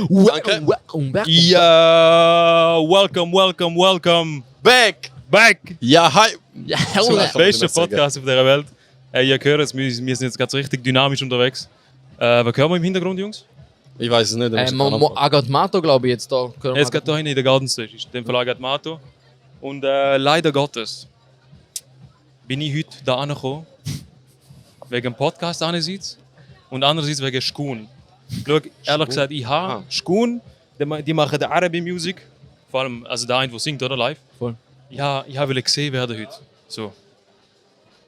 Danke. Ja, welcome back Ja, hi. Ja, So, Junge. kann man Beste nicht sagen. Podcast auf dieser Welt. Ihr hört es, wir sind jetzt gerade so richtig dynamisch unterwegs. Was hören wir im Hintergrund, Jungs? Ich weiß es nicht. da muss ich keinen anfangen. Agatmato, glaube ich, jetzt da. Können wir Jetzt geht da hinten in der Garden Stage, ist in dem Fall Agatmato. Und leider Gottes bin ich heute da angekommen, wegen dem Podcast einerseits und andererseits wegen Schkun. Schau, ehrlich gesagt, ich habe Schkun, die machen die Arabi-Musik, vor allem also der eine, der singt oder live. Voll. Ja, ich habe gesehen werden heute. So.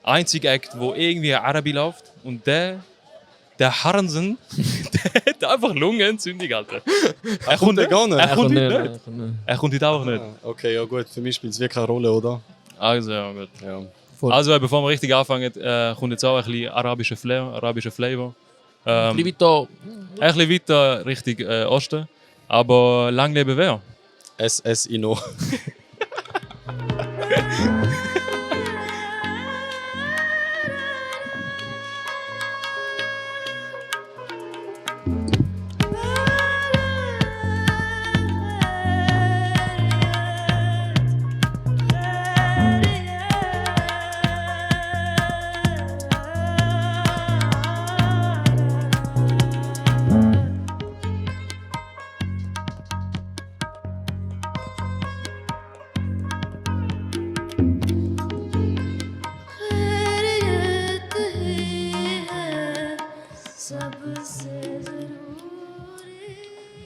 Einziger Act, wo irgendwie Arabi läuft und der Harnsen, der hat einfach Lungenentzündung, Alter. Er kommt der gar nicht? Er kommt nicht, heute nicht. Er kommt heute auch nicht. Ah, okay, ja gut. Für mich spielt es wirklich keine Rolle, oder? Also, ja, gut. Ja. Voll. Also, bevor wir richtig anfangen, kommt jetzt auch ein bisschen arabischer Flavor. Ein bisschen weiter. Ein bisschen weiter Richtung Osten. Aber lang lebe wer? SS Inno.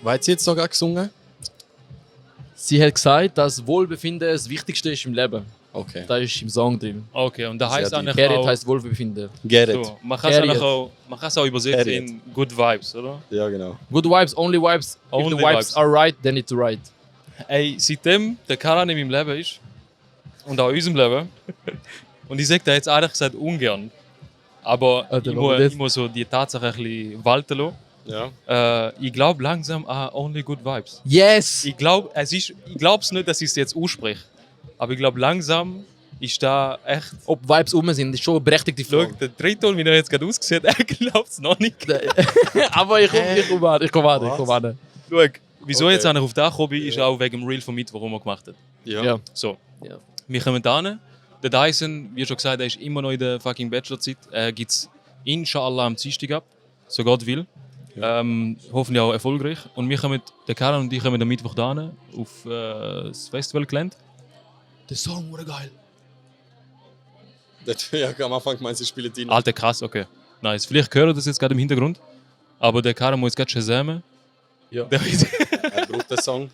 Was hat sie jetzt sogar gesungen? Sie hat gesagt, dass Wohlbefinden das Wichtigste ist im Leben. Okay. Das ist im Song drin. Okay, und da heißt Sehr eigentlich Gerrit auch... heißt Wohlbefinden. Get it. So, man kann es Harriet. auch übersetzen Harriet. in Good Vibes, oder? Ja, genau. Good vibes, only vibes. If Only the vibes vibes. are right, then it's right. Ey, seitdem der Karan in meinem Leben ist und auch in unserem Leben, und ich sage da jetzt ehrlich gesagt ungern, aber Alter, ich, warum muss, das? ich muss so die Tatsache ein bisschen walten lassen. Ja. Ich glaube langsam an Only Good Vibes. Yes! Ich glaube es nicht, dass ich es jetzt ausspreche, aber ich glaube langsam ist da echt... Ob Vibes sind, ist schon eine berechtigte Schau, Frage. der Triton, wie er jetzt gerade aussieht, er glaubt es noch nicht. Aber ich komm an. Schau, wieso Okay. jetzt einer auf den gekommen bin, ist auch wegen dem Reel von Mittwoch, den wir gemacht haben. Ja. Ja. So, Ja. wir kommen da hin. Der Dyson, wie schon gesagt, er ist immer noch in der fucking Bachelorzeit. Er gibt es inshallah am Dienstag ab, so Gott will. Hoffentlich auch erfolgreich. Und wir kommen, der Karan und ich kommen am Mittwoch da hin, auf das Festivalgelände. Der Song wurde geil. Ja, am Anfang meinst du, sie spielen die. Alter, krass, okay. Nice. Vielleicht hören das jetzt gerade im Hintergrund. Aber der Karan muss jetzt gerade shazamen. Ja. Der Er braucht den Song.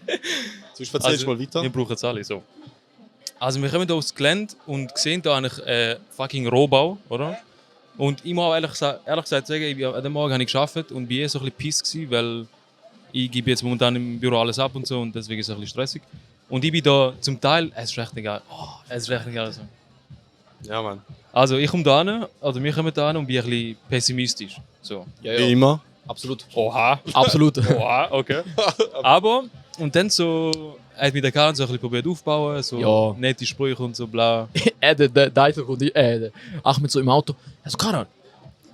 Sonst erzählst du mal weiter. Wir brauchen es alle so. Also wir kommen hier aufs Gelände und sehen hier eigentlich fucking Rohbau, oder? Und ich muss auch ehrlich gesagt sagen, an dem Morgen habe ich gearbeitet und bin so ein bisschen piss gewesen, weil ich gebe jetzt momentan im Büro alles ab und so und deswegen ist es ein bisschen stressig. Und ich bin da zum Teil, es ist recht egal. Es ist recht egal. Also. Ja, Mann. Also ich komme da hin, oder wir kommen da hin und bin ein bisschen pessimistisch. So. Ja, Wie immer. Absolut. Oha. Absolut. Oha, okay. Aber, und dann so, hat mit der Karte so ein bisschen probiert aufzubauen, so Ja. nette Sprüche und so bla. Der kommt der Achmed so im Auto. Also Karan,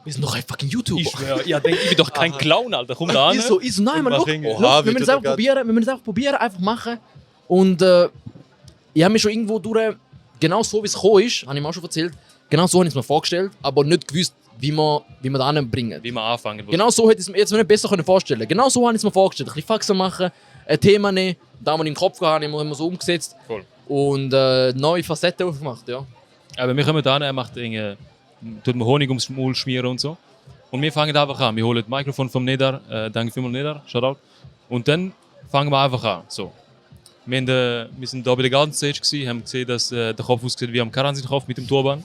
wir sind doch ein fucking YouTuber. Ich schwöre, ich bin doch kein Clown, Alter. Komm da hin. Ich so, nein, man, Mach look, irgendwie- look, Oha, wir wie müssen es tut einfach er probieren, wir müssen es einfach probieren, einfach machen. Und ich habe mir schon irgendwo durch, genau so wie es gekommen ist, habe ich mir auch schon erzählt, genau so habe ich es mir vorgestellt, aber nicht gewusst, wie wir da hinbringen. Wie wir anfangen. Genau so hätte ich es mir jetzt nicht besser vorstellen können. Genau so habe ich es mir vorgestellt. Ein bisschen Faxen machen, ein Thema nehmen, da man im Kopf gehabt, haben wir so umgesetzt Voll. und neue Facetten aufgemacht, ja. Aber wir kommen da hin, er macht tut mir Honig ums Maul schmieren und so. Und wir fangen einfach an. Wir holen das Mikrofon vom Nedar, danke vielmals Nedar, Shoutout. Und dann fangen wir einfach an. So. Wir sind da bei der Garden Stage gewesen, haben gesehen, dass der Kopf aussieht wie am Karan sein Kopf mit dem Turban.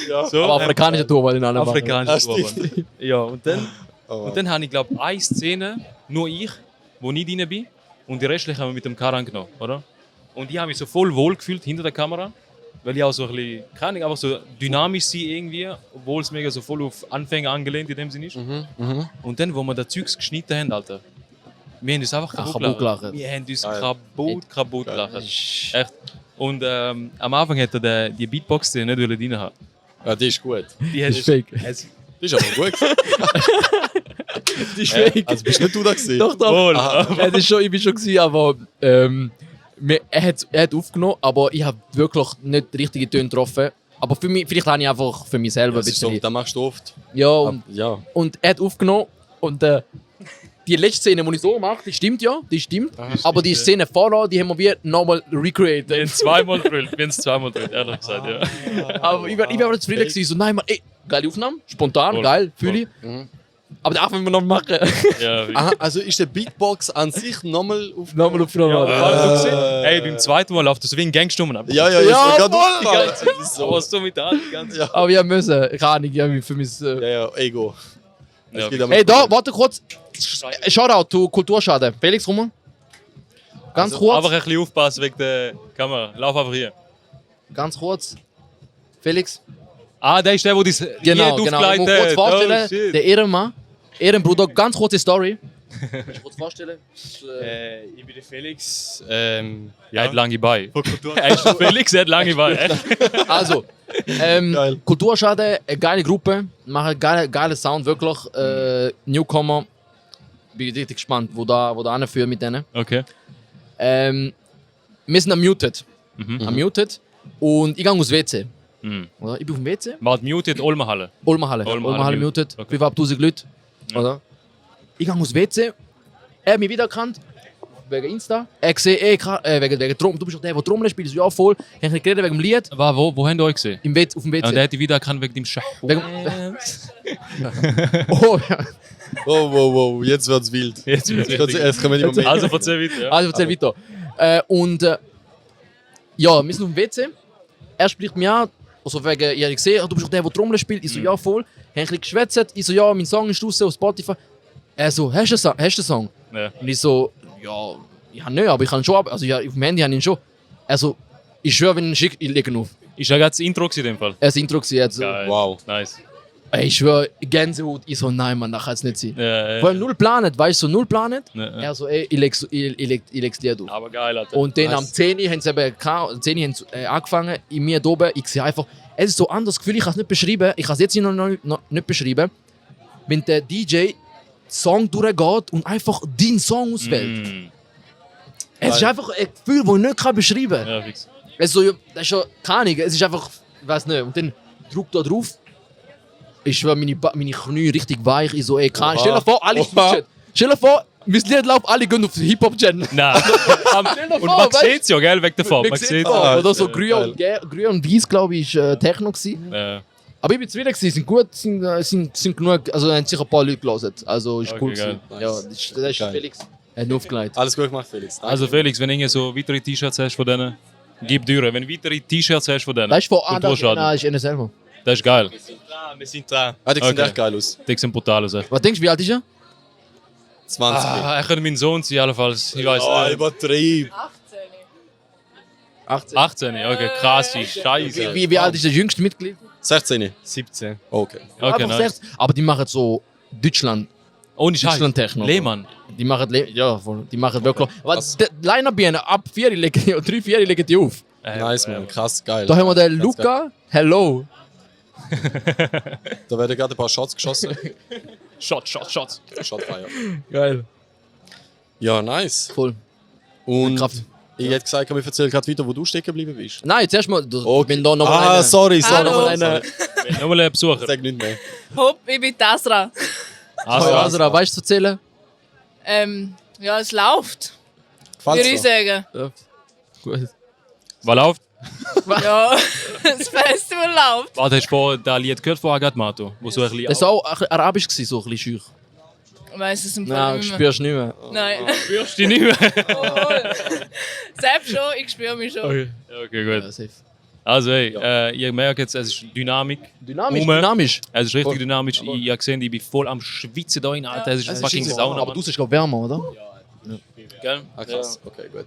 Ja. So, Aber afrikanischer Turban in allem. afrikanischer Ah, Turban. Ja, und dann... Oh, Und dann habe ich, glaube ich, eine Szene, nur ich, wo nicht rein bin. Und die restlichen haben wir mit dem Karan genommen, oder? Und ich habe mich so voll wohl gefühlt hinter der Kamera. Weil ich auch so ein bisschen, keine Ahnung, einfach so dynamisch sein irgendwie. Obwohl es mega so voll auf Anfänger angelehnt in dem Sinne ist. Und dann, wo wir das Zeugs geschnitten haben, Alter. Wir haben uns einfach kaputt kaputt gelacht. gelacht. Wir haben uns Geil. kaputt gelacht. Echt. Und am Anfang hat er die Beatbox die nicht drin haben. Ja, die ist gut. Die Das ist fake. Es, Die ist aber gut. Das ist fake. Also bist nicht du da gewesen? Doch, doch. Wohl. Ich bin schon gewesen, aber er hat aufgenommen, aber ich habe wirklich nicht die richtigen Töne getroffen. Aber für mich, vielleicht habe ich einfach für mich selber Das ist so, das machst du oft. Ja, Ja. und er hat aufgenommen und die letzte Szene, die ich so mache, die stimmt ja, die stimmt. Aber die Szene vorher, die haben wir wie nochmal recreated. Wir haben zweimal gedrillt, ehrlich gesagt, ja. Aber ich war aber zufrieden gewesen, so nein, Mann, ey, geile Aufnahme, spontan, Voll. geil, fühle ich. Aber darf man noch machen. Ja, Aha, also ist der Beatbox an sich nochmal auf... Nochmal aufgenommen. Ey, beim zweiten Mal läuft das so wie ein Gangstummen ab. Ja, Ja, grad voll. aufgefallen. Das ist so. Was du mit an, die ganze Zeit. Aber wir müssen, keine Ahnung, ich habe für mich. Ja, Ego. Es Ja. geht aber- Hey, da, warte kurz. Shoutout to Kulturschaden. Felix, komm mal. Ganz kurz. Einfach ein bisschen aufpassen wegen der Kamera. Lauf einfach hier. Ganz kurz. Felix. Ah, der ist der, der das Genau, Lied genau. Ich muss kurz aufgeleitet vorstellen, Oh, shit. der Ehrenmann, Ehrenbruder, ganz kurze Story. Kannst du kurz vorstellen? Ich bin der Felix. Er hat lange Beine. Von Kultur. Er ist der Felix, er hat lange Beine. Also, Geil. Kulturschaden, eine geile Gruppe, machen geile Sound, wirklich. Newcomer. Bin richtig gespannt, wo da anführen mit denen. Okay. Wir sind unmuted. Unmuted. Und ich gehe aus WC. Mhm. Oder? Ich bin auf dem WC. Wart muted, Olmenhalle. Olmenhalle. Olmenhalle Olmenhalle muted. muted. Okay. 5'500 Leute. Oder? Ich gehe aus WC. Er hat mich wiedererkannt. Wegen Insta. Er sieht, wegen Trommel. Du bist doch der Trommel spielt. Ich so, ja, voll. Ich habe geredet wegen dem Lied. Wo habt ihr euch gesehen? Auf dem WC. Und der hat die wieder erkannt wegen dem Schach. Wegen, oh, ja. Wow, jetzt wird's wild. Jetzt wird's wild. Jetzt können wir nicht mehr. Also erzähl weiter. Ja. Also erzähl weiter. Ja, wir sind auf dem WC. Er spricht mir an. Also wegen, ich habe gesehen, du bist doch der Trommel spielt. Ich so, ja, voll. Haben ein bisschen geschwätzt. Ich so, ja, mein Song ist draussen auf Spotify. Er so, hast du einen Song? Ja. Und ich so, ja, ich habe nicht, aber ich kann schon, also ja, auf dem Handy habe ich ihn schon. Also, ich schwöre, wenn ich ihn schicke, ich lege ihn auf. Ist ja gerade das Intro in dem Fall. Er ist Intro gewesen, jetzt. Geil. Wow. Nice. Ey, ich schwöre, Gänsehaut. Ich so, nein, Mann, das kann es nicht sein. Ja, Vor allem null planet, weißt du, so null planet. Ja. Er so, ey, ich leg's dir auf. Aber geil, Alter. Und dann Nice. am 10 haben sie eben angefangen, in mir oben. Ich sehe einfach, es ist so ein anderes Gefühl, ich kann es nicht beschreiben. Ich kann es jetzt noch nicht beschreiben. Wenn der DJ Song durchgeht und einfach deinen Song auswählt. Mm. Es ist einfach ein Gefühl, das ich nicht beschreiben kann. Ja, fix. Es ist so, das ist schon keine Ahnung, es ist einfach, ich weiß nicht. Und dann drückt da drauf. Ich schwöre, meine Knie richtig weich. Ich so, ey, keine. Stell dir vor, alle switchen. Stell dir vor, mein Lied läuft, alle gehen auf Hip-Hop-Gen. Nein. Und vor, man weißt- sieht es ja, gell, wegen der Farbe. Man sieht sieht auch. Oder so geil. grün und weiß, glaube ich, ist Techno gewesen. Ja. Aber ich bin zufrieden gewesen, sind gut, sind genug, also haben sicher ein paar Leute gelesen. Also ist Okay, cool geil. gewesen. Ja, das ist Geil. Felix. Er hat ihn aufgelegt. Alles gut gemacht, Felix. Danke. Also Felix, wenn du so weitere T-Shirts hast von denen, gib durch. Wenn du weitere T-Shirts hast von denen, Das ist von Kulturschaden. Nein, ist er selber. das ist geil. Wir sind dran. Die sieht Okay. echt geil aus. Die sind brutal aus. Was denkst du, wie alt ist er? 20. Er könnte mein Sohn sein, jedenfalls. Ich weiß Oh, nicht. übertrieben. 18. 18, okay, krass, scheiße. Wie alt ist das jüngste Mitglied? 16. 17. Okay. Okay, Einfach nice. 16. Aber die machen so Deutschland. Ohne Scheiß. Deutschland-Techno. Lehmann. Die machen, ja, voll. Die machen wirklich. Aber Krass. die Line-Up ab 4 legen die, 3-4 legen die auf. Nice, man. Krass, geil. Da haben wir den Ganz Luca. Hello. Da werden gerade ein paar Shots geschossen. Shot. Shotfire. Geil. Ja, nice. Voll. Und Kraft. ich hätte gesagt, ich erzähle gerade weiter, wo du stecken geblieben bist. Nein, zuerst mal. Okay. Wenn da noch Ah, eine- sorry. Hallo. noch mal eine. Nochmal ein Besucher. Sag nicht mehr. Hopp, ich bin Tasra. Asra, weißt du zu erzählen? Ja, es läuft, Gefällt's würde ich dir? sagen. Ja. Gut. Was läuft? Ja, das Festival läuft. Warte, hast du vorhin das Lied gehört von Agatmato? Wo so ein bisschen... Das war auch ein bisschen arabisch, gewesen, so ein bisschen schüch. Ich weiss es im Nein, Fall nicht mehr. spürst du nicht mehr. Nein. Spürst du dich nicht mehr? Selbst schon, ich spüre mich schon. Okay, gut. Ja, safe. Also, hey, ihr merkt jetzt, es ist Dynamik. Dynamisch, Ume. dynamisch. Es ist richtig Voll. dynamisch. Ich habe gesehen, ich bin voll am Schwitzen da rein, Alter. Es ist Es ist fucking so, Sauna, aber Mann. du bist, glaube ich, wärmer, oder? Gell? Ah, krass. Okay, gut.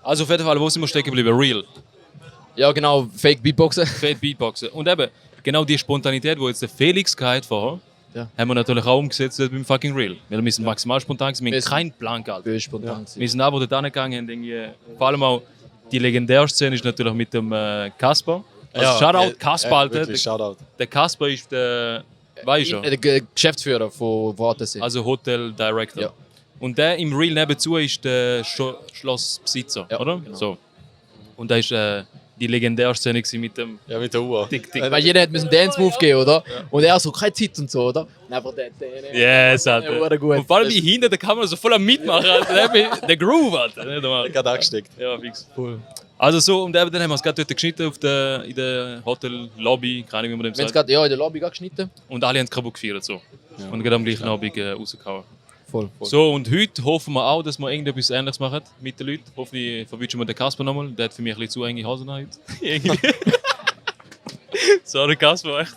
Also auf jeden Fall, wo sind wir stecken geblieben? Real. Ja, genau. Fake Beatboxen. Fett Beatboxen. Und eben, genau die Spontanität, die jetzt der Felix gehabt vorher, Ja. haben wir natürlich auch umgesetzt beim fucking Real. Weil wir müssen maximal spontan sein, wir haben Wir sind- keinen Plan gehabt. Böse spontan. Wir sind aber dort angegangen und irgendwie, vor allem auch die legendäre Szene ist natürlich mit dem Shoutout Kasper, Alter. Wirklich, Shoutout. Der Kasper ist der Weißt du? Der Geschäftsführer von HTC. Also Hotel Director. Ja. Und der im Real nebenzu ist der Schlossbesitzer, Ja, oder? genau. So. Und da ist die legendäre Szene gewesen mit dem Ja, mit der Uhr. Tick-Tick. Weil jeder hat einen Dance-Move geben, oder? Und er so, keine Zeit und so, oder? Und einfach der. Yes, Ja, Alter. gut. Und vor allem die hinter der Kamera so voll am Mitmachen, Alter. Der Groove, Alter. Nicht normal. Gerade angesteckt. Ja, fix. Also so, und eben dann haben wir es gerade dort geschnitten in der Hotel-Lobby, keine Ahnung, wie man dem Wenn es sagt. gerade in der Lobby geschnitten. Und alle haben es kaputt gefeiert. So. Und gerade am gleichen Abend rausgehauen. Voll. So, und heute hoffen wir auch, dass wir irgendetwas Ähnliches machen mit den Leuten. Hoffentlich verwünschen wir den Kasper nochmal. Der hat für mich ein bisschen zu enge Hosen heute. Irgendwie. Sorry, Kasper, echt.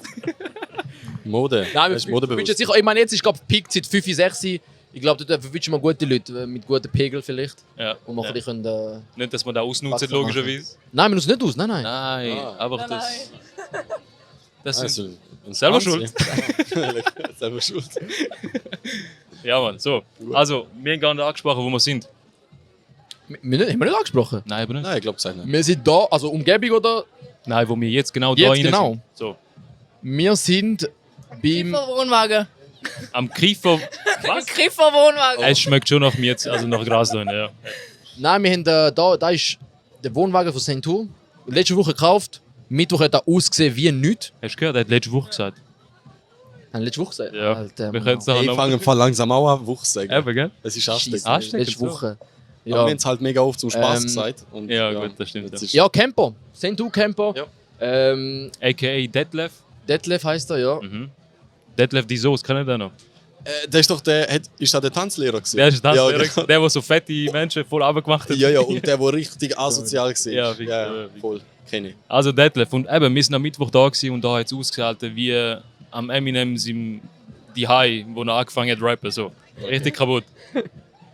Mode. Nein, Das ist wir modebewusst. wünschen sicher, ich meine, jetzt ist glaube Peak seit 5, 6. Ich glaube, dort wünschen wir gute Leute mit guten Pegel vielleicht. Ja. Und wir ja. können. Nicht, dass wir da ausnutzen, Was wir logischerweise. Nein, wir nutzen nicht aus, nein. Nein, aber Nein, das. Das sind, Also, ein Selber Schwanz, ja. Selber schuld. ja, Mann, so. Also, wir haben gar nicht angesprochen, wo wir sind. Haben wir nicht angesprochen? Nein, aber nicht. Nein, ich glaube es nicht. Wir sind da, also Umgebung oder? Nein, wo wir jetzt genau da Jetzt rein genau? sind. So. Wir sind beim. Wohnwagen. Am Kiefer. Was? Wohnwagen. Es schmeckt schon nach mir jetzt, also nach Graslein, ja. Nein, wir haben da ist der Wohnwagen von Saint-Tour. Letzte Woche gekauft. Mittwoch hat er ausgesehen wie nichts. Hast du gehört? Er hat letzte Woche gesagt. Haben letzte Woche gesagt? Ja. Alter, Wir können es nachher Ich noch. fange im Fall langsam auch an, Wuchs sagen. Eben, gell? Es ist Scheisse, ansteckend. Ansteckend, letzte so. Woche. Aber Ja, wir haben es halt mega oft zum Spaß Ähm, gesagt. Und, Ja, gut, das stimmt, jetzt ja. ist- ja Camper. Saint-Tour Camper. Ja. A.k.a. Detlef. Detlef heisst er, ja. Mhm. Detlef die Soße, kennt ihr den noch? Der ist doch ist der Tanzlehrer gewesen? Der ist das, ja, der, der so fette Menschen voll runtergemacht hat. Ja, ja, und der, der richtig asozial war. Ja, fix, ja, fix. voll. Kenne ich. Also Detlef. Und eben, wir sind am Mittwoch da gewesen und da hat es ausgehalten wie am Eminem seinem Die High, wo er angefangen hat zu rappen. So. Richtig kaputt.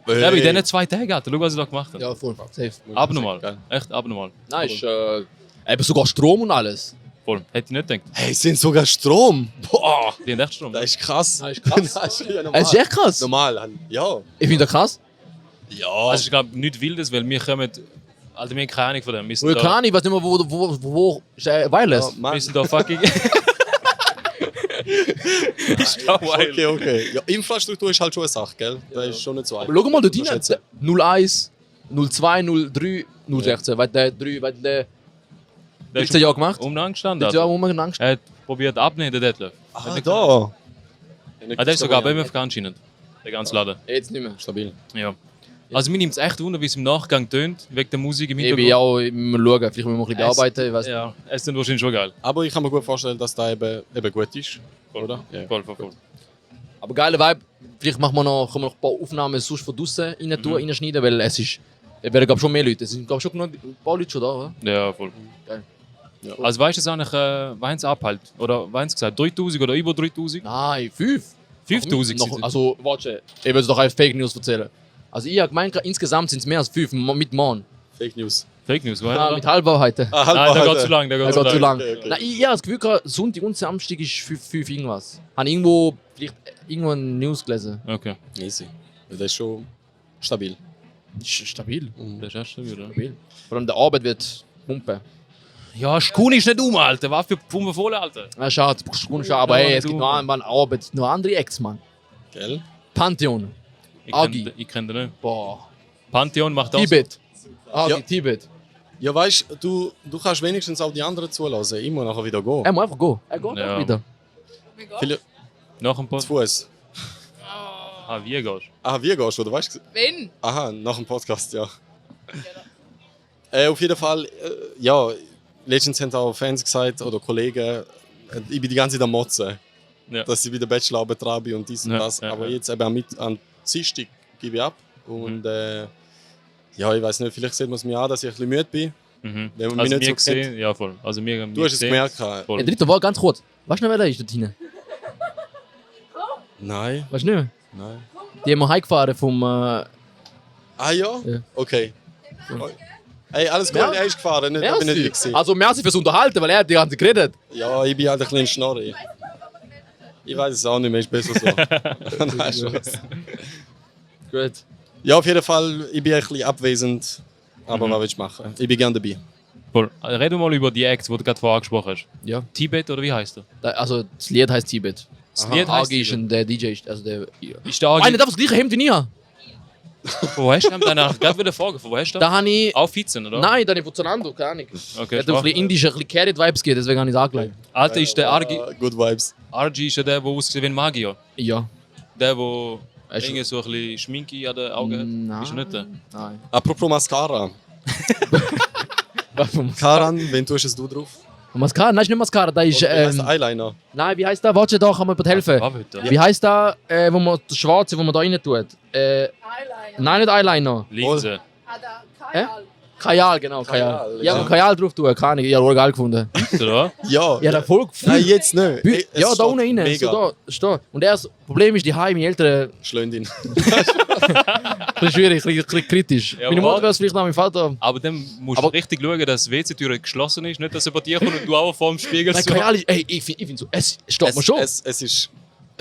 Ja, in diesen 2 Tagen, Alter. Schau, was ich da gemacht habe. Ja, voll. Safe. Abnormal. Geil. Echt abnormal. Nein, ist eben sogar Strom und alles. Voll. Hätte ich nicht gedacht. Hey, es sind sogar Strom. Boah, Die haben echt Strom. das ist krass. Das ist krass. Das ist ja normal. Es ist echt krass. Normal, ja. Ich finde das krass. Ja. Also ich glaube, nichts Wildes, weil wir kommen... Alter, wir haben keine Ahnung von dem. Wir sind Keine Ahnung, ich weiß nicht mehr, wo ist Wireless. Mann. Wir sind da fucking... ist da wild. Okay, okay. Ja, Infrastruktur ist halt schon eine Sache, gell? Das ist schon nicht so einfach. Aber schau mal dort Das rein. schätze 01, 02, 03, 016. Weil der 3, weil der Der 17 Jahre gemacht. umeinander gestanden. Das Jahr, Alter. wo man Angst. Er hat probiert abnehmen, der Detlef. Ah, da. Ah, der ist sogar bei MFK anscheinend. Der ganze Laden. Jetzt nicht mehr. Stabil. Ja. Also mir nimmt es echt wunder, wie es im Nachgang tönt, wegen der Musik im Ich Hintergrund. bin auch immer schauen. Vielleicht müssen wir ein bisschen bearbeiten. Ich weiß nicht. Ja, es ist wahrscheinlich schon geil. Aber ich kann mir gut vorstellen, dass da eben gut ist. Oder? Ja. Voll. Aber geiler Vibe. Vielleicht können wir noch ein paar Aufnahmen sonst von draußen rein tun, reinschneiden, weil es ist. Es werden glaub, schon mehr Leute. Es sind glaub, schon genug, ein paar Leute schon da, oder? Ja, voll. Geil. Ja. Also weißt du, es eigentlich, wann es abhält? Oder wann es gesagt? 3000 oder über 3000? Nein, 5. 5000 Noch, sind also, warte, ich will es doch als Fake News erzählen. Also, ich habe gemeint, insgesamt sind es mehr als 5 mit Mann. Fake News. Fake News, Ja, oder? mit Halbwahrheiten. Ah, Nein, der geht zu lang, der Das geht geht zu zu lang. lang. Okay, okay. Nein, ich habe das Gefühl, gehabt, Sonntag und Samstag ist 5 irgendwas. Habe irgendwo, vielleicht irgendwo eine News gelesen. Okay, Easy. Das ist schon stabil. Ist stabil. das ist echt stabil, oder? Stabil. Vor allem der Arbeit wird pumpen. Ja, Skun ist nicht Alter. Was für Pumpe voll, Alter. Ja, schade, du brauchst schon, aber Ja, hey, es du. gibt noch eine Arbeit, noch andere Ex, Mann. Gell? Pantheon. Agi. Ich kenne den nicht. Boah. Pantheon macht das. Tibet. Agi, Ja. Tibet. Ja, weißt du, du kannst wenigstens auch die anderen zulassen. Immer nachher wieder gehen. Er muss einfach gehen. Er geht Ja. einfach wieder. Viele Nach dem zu Podcast. Fuß. Ah, wie gehst Ah, wie gehst du, oder weißt du? Wen? Aha, nach dem Podcast, ja. Auf jeden Fall, ja, letztens haben auch Fans gesagt oder Kollegen, ich bin die ganze Zeit am Motzen, Ja. dass ich wieder Bachelorarbeit betreibe und dies und Ja, das. ja, Aber ja. jetzt eben an Dienstag gebe ich ab. Und ja, ich weiß nicht, vielleicht sieht man es mir an, dass ich ein bisschen müde bin. Mhm. Wenn man Also mich wir nicht so gesehen, ja voll. Also wir Du hast es gemerkt. Voll. Der dritte war ganz kurz. Weißt du noch, wer da ist dort hinten? Nein, Weißt du nicht mehr? nein. Die haben wir heimgefahren vom. Ah ja? Ja. Okay. Hey, alles gut, Ja. er ist gefahren, nicht, da bin ich nicht Merci. gewesen. Also, merci fürs Unterhalten, weil er hat die ganze Zeit geredet. Ja, ich bin halt ein bisschen Schnorri. Ich weiß es auch nicht mehr, ist besser so. Nein, Spaß. Gut. Ja, auf jeden Fall, ich bin ein bisschen abwesend. Aber was willst du machen? Ich bin gerne dabei. Voll. Reden wir mal über die Acts, die du gerade vorher angesprochen hast. Ja. Tibet oder wie heißt der? Also, das Lied heißt Tibet. Das Lied heisst Agi ist der DJ. Also der, Ist der Agi... Einer darf das gleiche Hemd wie ich. Von wo hast du den? Ich gerade wieder fragen, von wo hast du den? Da habe ich... Auf Vizen, oder? Nein, da habe ich von Zalando, keine Ahnung. Okay, Er hat ein bisschen indische, ein bisschen Carrot-Vibes gegeben, deswegen habe ich es angelegt. Alter, ist der Argi... Good Vibes. Argi ist ja der, der aussieht wie ein Magier. Ja. Der, der Weißt du- irgendwie so ein bisschen Schminke an den Augen hat. Nein. Ist er nicht der? Nein. Apropos Mascara. Karan, wen tust es du drauf? Mascara? Nein, ist nicht Mascara, da ist... Oder wie heißt der Eyeliner? Nein, wie heißt der? Warte, da kann man mir helfen. Was will der? Wie heißt der, wo man, das Schwarze, wo man da rein tut? Eyeliner. Nein, nicht Eyeliner. Linse. Kajal. Kajal, genau, Kajal. Kajal, Ja, ja. Kajal drauf tun, keine Ahnung, ich habe geil gefunden. Oder? Ja. Ja, der Volk. Nein, jetzt nicht. Ey, es Ja, da steht unten rein. Mega. So, da, steht. Und das Problem ist, die meine Eltern, Schlöndin. ein bisschen schwierig, ein bisschen kritisch. Ja, Meine Mutter aber- wäre es vielleicht noch mein Vater. Aber dann musst Aber- du richtig schauen, dass die WC-Tür geschlossen ist. Nicht, dass er bei dir kommt und du auch vor dem Spiegel Nein, so... Kajal ist, ey, ich finde so, es steht mir schon.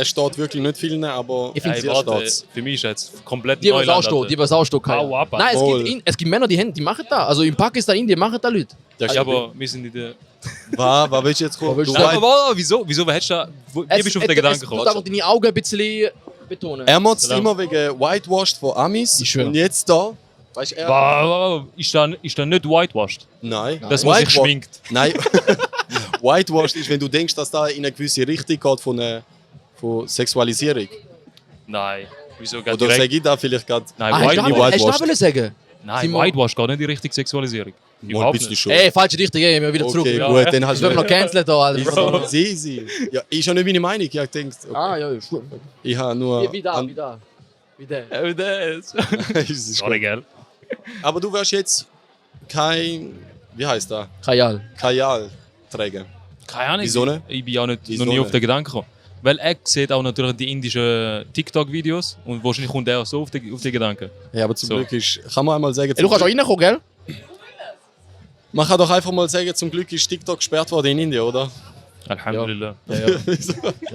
Es steht wirklich nicht viel, aber Ich find's Hey, sehr warte, steht's. für mich ist jetzt komplett Die, was Neuland, auch steht, Alter. die, was auch steht, Kajal. Hau ab, Nein, Voll. es gibt Männer, die machen das. Also in Pakistan, Indien machen das Leute. Ja, Ja, aber wir sind in der... was willst du jetzt kommen? willst Du du Ja, weißt, aber wieso? Wieso hast du da... Wie bist du auf den Gedanken Es gekommen? muss einfach deine Augen ein bisschen betonen. er macht es Salam. immer wegen Whitewashed von Amis. Ich schwöre. Und jetzt da, weißt du, er. Wow, ist da nicht whitewashed? Nein. Dass man sich Whitewa- schminkt. Nein. Whitewashed ist, wenn du denkst, dass da in eine gewisse Richtung geht von Sexualisierung. Nein. Wieso geht Oder direkt... sage ich da vielleicht gerade. Nein, Hast du whitewashed. das sagen? Nein, Simon- Whitewash geht nicht in Richtung Sexualisierung. Mal ein Überhaupt bisschen nicht. schon. Ey, falsche Richtung, ey, wir wieder zurück. Okay, Ja, gut, ja. dann Das hast du. wird noch cancelled da, Alter. Easy. Ja, ist ja nicht meine Meinung. Ich denke, okay. Ah, ja, ja. Ich habe nur. Wie da, wie da. Wie der. Ja, das. Es ist Sorry, gut. gell? Aber du wirst jetzt kein. Wie heißt das? Kajal. Kajal tragen. Keine Ahnung. Wieso nicht? Ich bin auch nicht, Wieso noch nie auf nicht? den Gedanken gekommen. Weil er sieht auch natürlich die indischen TikTok-Videos und wahrscheinlich kommt er auch so auf den Gedanken. Ja, aber zum So. Glück ist. Kann man einmal sagen. Ey, du kannst auch reinkommen, gell? Man kann doch einfach mal sagen, zum Glück ist TikTok gesperrt worden in Indien, oder? Alhamdulillah. Ja, ja.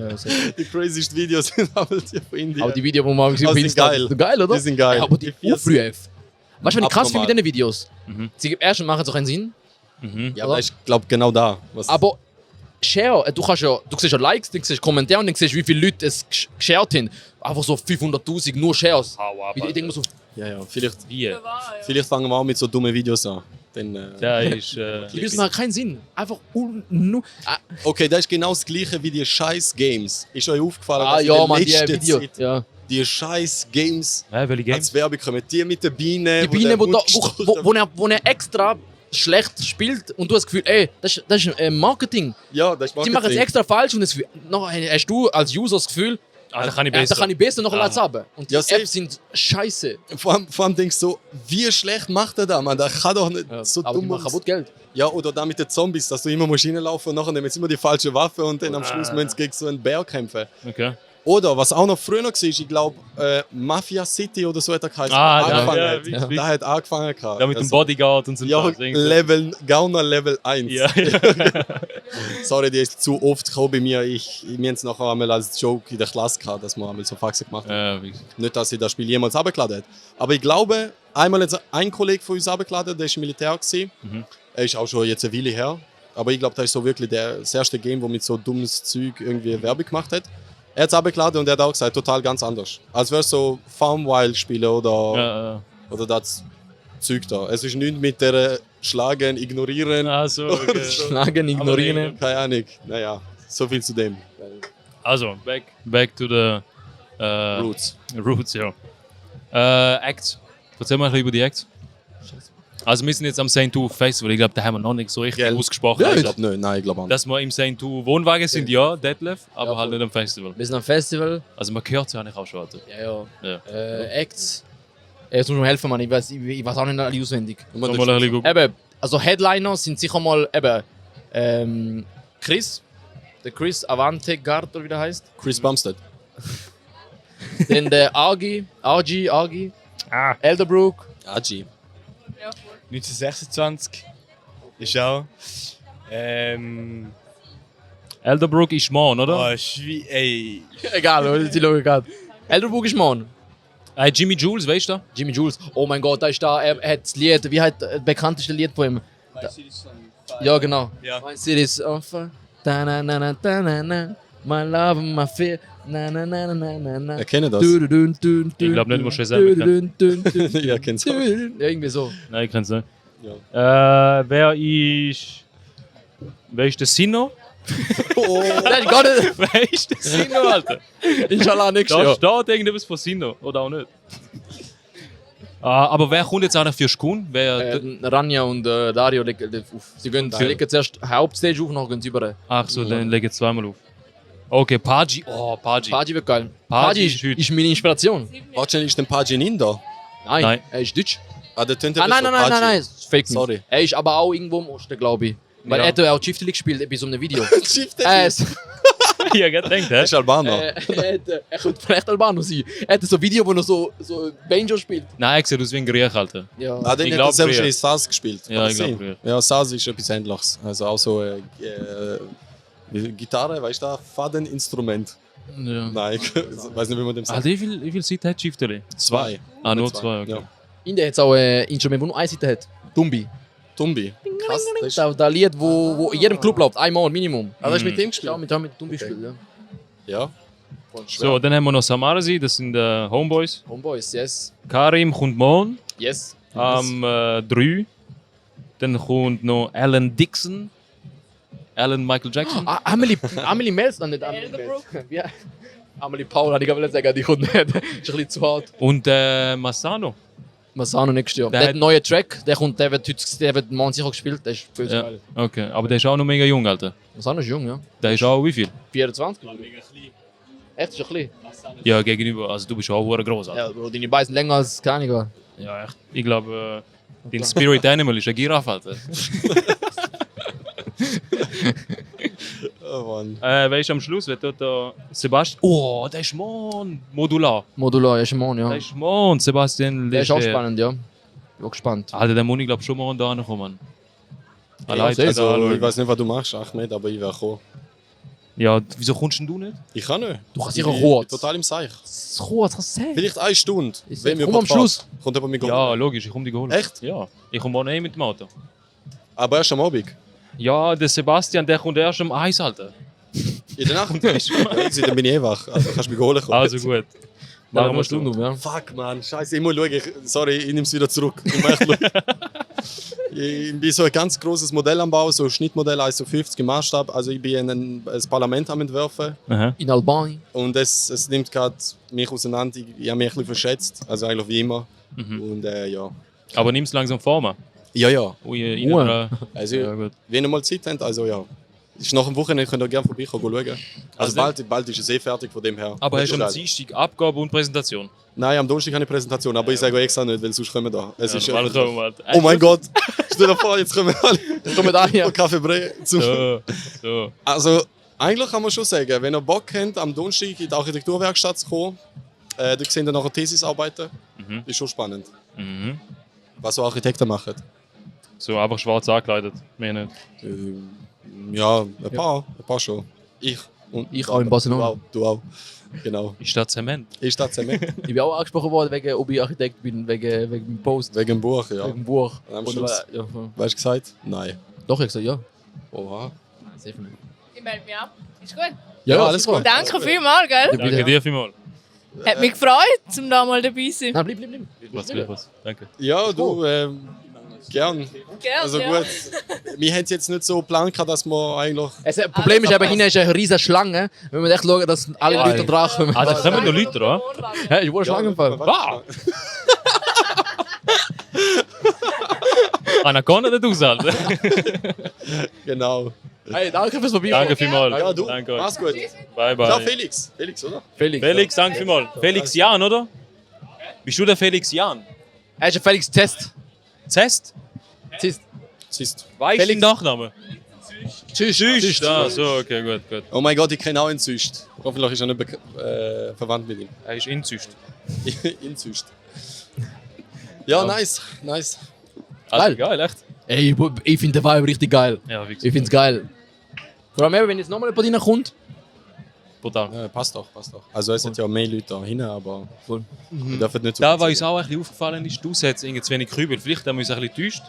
ja sehr. Die crazysten Videos sind aber die von Indien. Aber die Videos, die man gesehen Aber auf sind Insta, geil. sind geil, oder? Die sind geil. Ja, aber die Aufrufe. Weißt du, was ich krass finde Abnormal. mit diesen Videos? Mhm. Sie erstens machen so keinen Sinn, Mhm. Ja, aber ich glaube genau da. Was aber Share, du siehst ja Likes, dann siehst du Kommentare und dann siehst du, wie viele Leute es geshared haben. Einfach so 500'000 nur Shares. Hau ab, Wie ich denke mir so, ja, vielleicht, Wie? vielleicht fangen wir auch mit so dummen Videos an. Dann, Der ist... die Videos machen keinen Sinn. Einfach okay, das ist genau das gleiche wie die scheiß Games. Ist euch aufgefallen, Ah dass ja, in der man, die letzten Video. Zeit Ja. die scheiß Games welche Games? als Werbung kommen? Die mit der Biene, Die Biene, der wo, da, Mund wo er extra schlecht spielt und du hast das Gefühl, ey, das ist Marketing. Ja, das ist Die machen es Marketing. extra falsch und das Gefühl, noch hast du als User das Gefühl, Ah, da kann ich da besser. kann ich besser noch Ah. was haben. Und die Ja, safe. Apps sind scheiße. Vor allem denkst du so, wie schlecht macht er da, man? Der kann doch nicht so Aber die dumm machen sein. kaputt Geld. Ja, oder da mit den Zombies, dass du immer musst reinlaufen und nachher nehmen sie immer die falsche Waffe und dann am Schluss müssen sie gegen so einen Bär kämpfen. Okay. Oder, was auch noch früher war, ich glaube, Mafia City oder so hat er geheißen. Ah, da, angefangen ja, hat. wie- Da hat angefangen. gehabt. Ja, mit dem Also, Bodyguard und so. Ja, Gauner Level 1. Ja, ja. Sorry, die ist zu oft gekommen bei mir. Wir haben es nachher einmal als Joke in der Klasse gehabt, dass wir einmal so Faxen gemacht haben. Nicht, dass ich das Spiel jemals abgeladen hat. Aber ich glaube, einmal hat ein Kollege von uns abgeladen, der war im Militär. Mhm. Er ist auch schon jetzt eine Weile her. Aber ich glaube, das ist so wirklich das erste Game, wo mit so dummes Zeug irgendwie Werbung gemacht hat. Er hat es abgeladen und er hat auch gesagt, total ganz anders. Als wäre es so Farmwild spielen oder das Zeug da. Es ist nichts mit der Schlagen, Ignorieren. Also, okay. Schlagen, ignorieren. Keine Ahnung. Naja, so viel zu dem. Also, back to the Roots. Roots, ja. Acts. Erzähl mal ein bisschen über die Acts. Also, wir sind jetzt am St. Festival. Ich glaube, da haben wir noch nicht so richtig Gell? ausgesprochen. Ich Also, glaube nicht. Nein, ich glaube auch nicht. dass wir im St. Wohnwagen sind, ja, Detlef, aber Ja, halt voll. nicht am Festival. Wir sind am Festival. Also, man hört es ja eigentlich auch schon. Alter. Ja, Ja. Acts. Jetzt muss mir helfen, Mann. Ich weiß auch nicht alle auswendig. Mal ein bisschen gucken. Eben, also Headliner sind sicher mal Chris. Der Chris Avante-Gard, oder wie der heißt. Chris Bumstead. Dann der Argi. Elderbrook. Aji. 1926 ist auch. Elderbrook ist Mann, oder? Oh, ey. Egal, die Logik hat. Elderbrook ist Mann. Jimmy Jules, weißt du? Jimmy Jules. Oh mein Gott, da ist da. Er hat das Lied. Wie heißt das bekannteste Lied von ihm? Ja, genau. Ja. My city's on fire. Da, na, na, na, da, na, na. My love, my fear. Na na na na na na. Erkenne das. Ich Ich glaub nicht, du musst es selber kennen. Ja, kennst du. Ja, irgendwie so. Nein, ich kenn's nicht. Ja. Wer ist der Sino? Nein, gar nicht. Wer ist der Sino, Alter? Inshallah nächstes Da Jahr. steht irgendetwas von Sino, oder auch nicht? Aber wer kommt jetzt eigentlich für Skun? Rania und Dario legen auf. Sie legen zuerst Hauptstage auf, nachher gehen sie über. Ach so, dann lege ich zweimal auf. Okay, Paji. Oh, Paji. Paji wird geil. Paji Paji ist heute- ist meine Inspiration. Wahrscheinlich ist der Paginin da. Nein, er ist deutsch. Ah, der tönt Ah, nein, das ist Fake News. Sorry. Er ist aber auch irgendwo im Osten, glaube ich. Weil Ja. er hat ja auch Chieftain gespielt bei so einem Video. Shifter. Ja, gedacht, hä? Er ist Albaner. Er könnte vielleicht Albano sein. Er hat so ein Video, wo er so Banjo spielt. Nein, er sieht aus wie ein Griech, Alter. Ja. Ah, den Ich hat glaub, er selbst früher. in SARS gespielt. Ja, Kann ich das glaub, sein? Ja, SARS ist etwas Ähnliches. Also auch so Gitarre, weißt du, Fadeninstrument. Ja. Nein, ich weiß nicht, wie man dem sagt. Alter, wie viel Seiten hat Shifterli? Zwei. Ah, nur zwei, okay. Ja. India hat auch ein Instrument, das nur eine Seite hat. Dumbi. Tumbi. Krass. Das ist, Das Lied, wo in jedem Club läuft. Einmal Minimum. ah, das ist mit dem gespielt? Ja, mit Dumbi gespielt, ja. Ja. So, dann haben wir noch Samarasi, das sind Homeboys. Homeboys, yes. Karim kommt morgen Yes. am 3. Dann kommt noch Alan Dixon. Alan Michael Jackson. Ah, Amelie Melz, nicht Amelie Elderbrook. Melz. Ja. Amelie Paul, ich wollte sagen, die kommt nicht. Ist ein bisschen zu hart. Und Massano. Masano nächstes Jahr. Der Der hat hat- einen neuen Track, der wird morgen sicher gespielt, der ist böse Ja. geil. Okay, aber der ist auch noch mega jung, Alter. Masano ist jung, ja. Der ist auch wie viel? 24. Echt, ist ein klein. Ja, gegenüber. Also du bist auch hure groß, Alter. Ja, Bro, deine Beine sind länger als keine Ahnung. Ja, echt. Ich glaube, dein Spirit Animal ist ein Giraffe, Alter. Oh Mann. Wer ist am Schluss? Wer tut da? Sebastian. Oh, der ist morgen. Modular. Modular, ja, ist morgen, ja. Der ist morgen, Sebastian. Der ist auch Leger. spannend, ja. Bin auch gespannt. Alter, der muss ich glaube schon morgen da ankommen. Ja, sehr. Also, ich weiß nicht, was du machst, Ahmed, aber ich wäre gekommen. Ja, wieso kommst denn du nicht? Ich kann nicht. Du kannst Ich sicher bin rot. total im Seich. Rot, kannst du sagen. Vielleicht eine Stunde. Ist- Wenn wir komm am Podcast- Schluss. Kommt jemand mit Ja, logisch, ich komme dich holen. Echt? Ja. Ich komme morgen mit dem Auto. Aber erst am Abend. Ja, der Sebastian, der kommt erst um 1, Alter. In der Nacht? Ja, easy, dann bin ich eh wach. Also kannst du mich holen kommen. Also gut. Dann Machen haben wir wir so. Stunde um, ja. Fuck, Mann. Scheiße, ich muss schauen. Sorry, ich nehme es wieder zurück. Ich muss echt schauen. Ich bin so ein ganz großes Modell am Bau, so ein Schnittmodell, also 50 im Maßstab. Also ich bin ein Parlament am Entwerfen. Aha. In Albanien. Und es nimmt gerade mich auseinander. Ich habe mich ein bisschen verschätzt. Also eigentlich wie immer. Und ja. Aber nimm es langsam vor mir. Ja, ja. Ui, Ruhe. rein. Also, Ja, gut. wenn ihr mal Zeit habt, also ja. Ist nach dem Wochenende könnt ihr gerne vorbeikommen schauen. Also bald ist es eh fertig von dem her. Aber Das hast du ist am geil. Dienstag Abgabe und Präsentation? Nein, am Donnerstag habe ich eine Präsentation, aber ich sage euch extra nicht, weil sonst kommen da. Es ist normal kommen wir halt. oh mein Gott! Stell dir vor, jetzt kommen alle Komm mit an, ja. Kaffee Bre. So. Also, eigentlich kann man schon sagen, wenn ihr Bock habt, am Donnerstag in die Architekturwerkstatt zu kommen, da sehen dann nachher Thesisarbeiten. Ist schon spannend, Mhm. was so Architekten machen. So einfach schwarz angekleidet. Mehr nicht. Ja, ein paar schon. Ich. Und Ich auch in Barcelona. Du auch. Genau. Ist das Zement? Ist das Zement? Ich bin auch angesprochen worden, wegen, ob ich Architekt bin, wegen dem Post, Wegen dem Buch, ja. wegen dem Buch. Und am Und, Schluss? ja, Weißt du gesagt? Nein. doch, ich gesagt ja. Oha. Nein, safe nicht. Ich melde mich ab. Ist gut. Ja, alles gut. Danke vielmals, gell? Ja, Danke dir vielmals. Hat mich gefreut, zum da mal dabei zu sein. Nein, bleib. Was? Danke. Ja, du, gern. Gerne, Also ja. gut. Wir haben es jetzt nicht so geplant, dass wir eigentlich. Das Problem ist eben, hinten ist eine riesige Schlange. Wir müssen echt schauen, dass alle Ja. Leute dran kommen. Ah, da kommen noch Leute, oder? Ja, ich wurde Schlange im Fall. Wow! Anaconda nicht aushalten. Genau. Hey, danke fürs Vorbei. Danke vielmals. Ja, du. Danke euch. Mach's gut. Bye, Ciao, bye. Felix. Felix, oder? Felix. Felix, danke vielmals. Felix Jan, oder? Bist du der Felix Jan? Er ist ein Felix Test. Zest? Siehst Siehst. Weißt du Felix- den Nachnamen? Tschüss. Tschüss. Ah, so, okay, gut. Oh mein Gott, ich kenne auch einen Züst. Hoffentlich ist er nicht verwandt mit ihm. Er ist inzücht. In Züst. Ja, nice. Also, geil, echt? Ey, ich finde den Vibe richtig geil. Ja, wie Ich finde es geil. Vor allem, eben, wenn jetzt nochmal jemand reinkommt. brutal. Ja, passt doch. Also es sind ja mehr Leute da hinten, aber Voll. wir dürfen nicht so Da, viel was uns sagen. auch ein bisschen aufgefallen ist, du setzt irgendwie zu wenig Krübel. Vielleicht haben wir uns ein bisschen getäuscht.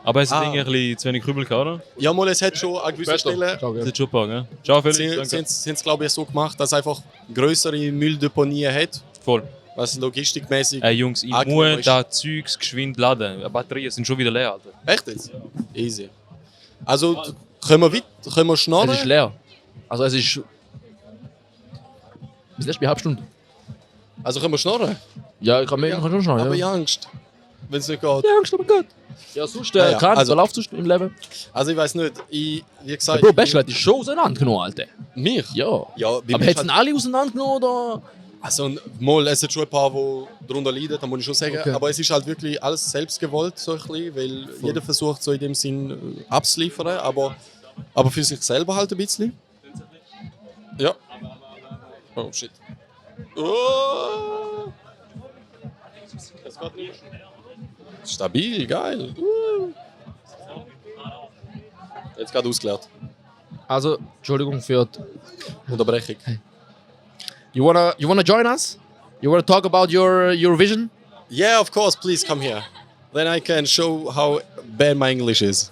Aber es hat irgendwie ein bisschen zu wenig Kübel gehabt, oder? Ja, mal, es hat schon an gewissen Stellen, Ciao, Das gell. hat schon ein paar, gell? Ciao, Felix. Danke. sind es glaube ich so gemacht, dass es einfach größere Mülldeponien hat, Voll. was logistikmäßig. Jungs, ich angenehmer muss ist. da Zeugs geschwind laden. Die Batterien sind schon wieder leer, Alter. Echt jetzt? Easy. Also, können wir Es ist schnarren? leer. Also es ist... Bis letztes Mal eine halbe Stunde. Also können wir schnarren? Ja, ich kann schon schauen. Aber ich Ja, habe Angst, wenn es nicht geht. ja Angst, aber gut. Ja, sonst, Ja, ja, kann, also- da läuft sonst im Leben. Also ich weiß nicht, wie Der gesagt... Bro, Bachelor hat die Show auseinandergenommen, Alter. Mich? Ja. Ja, wie Aber mich hätten alle auseinandergenommen, oder? Also mal, es sind schon ein paar, die darunter leiden, das muss ich schon sagen. Okay. Aber es ist halt wirklich alles selbst gewollt, so ein bisschen, weil jeder versucht so in dem Sinn abzuliefern, aber für sich selber halt ein bisschen. Ja. Oh shit. Oh. Das geht nicht. Stabil, geil. Jetzt gerade ausgeleert. Also, Entschuldigung für die... Unterbrechung. You wanna join us? You wanna talk about your vision? Yeah, of course, please come here. Then I can show how bad my English is.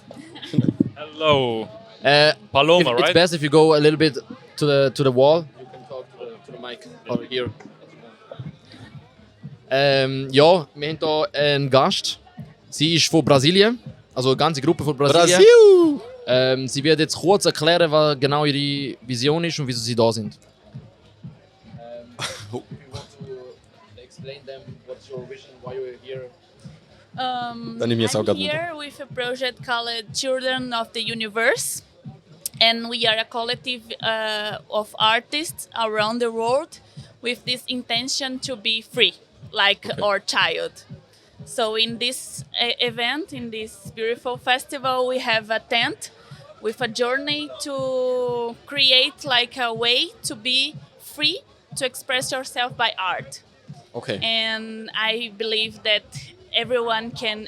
Hello. If, Paloma, It's right? best if you go a little bit to the wall. You can talk to the mic over here. Ja, wir haben hier einen Gast. Sie ist von Brasilien, also eine ganze Gruppe von Brasilien. Brasil! Sie wird jetzt kurz erklären, was genau ihre Vision ist und wieso sie da sind. You want to explain them what's your vision, why you're here? Dann nehme ich jetzt auch I'm gerade here with a project called Children of the Universe, and we are a collective of artists around the world with this intention to be free, like our child. So in this event, in this beautiful festival, we have a tent with a journey to create like a way to be free to express yourself by art. Okay. And I believe that everyone can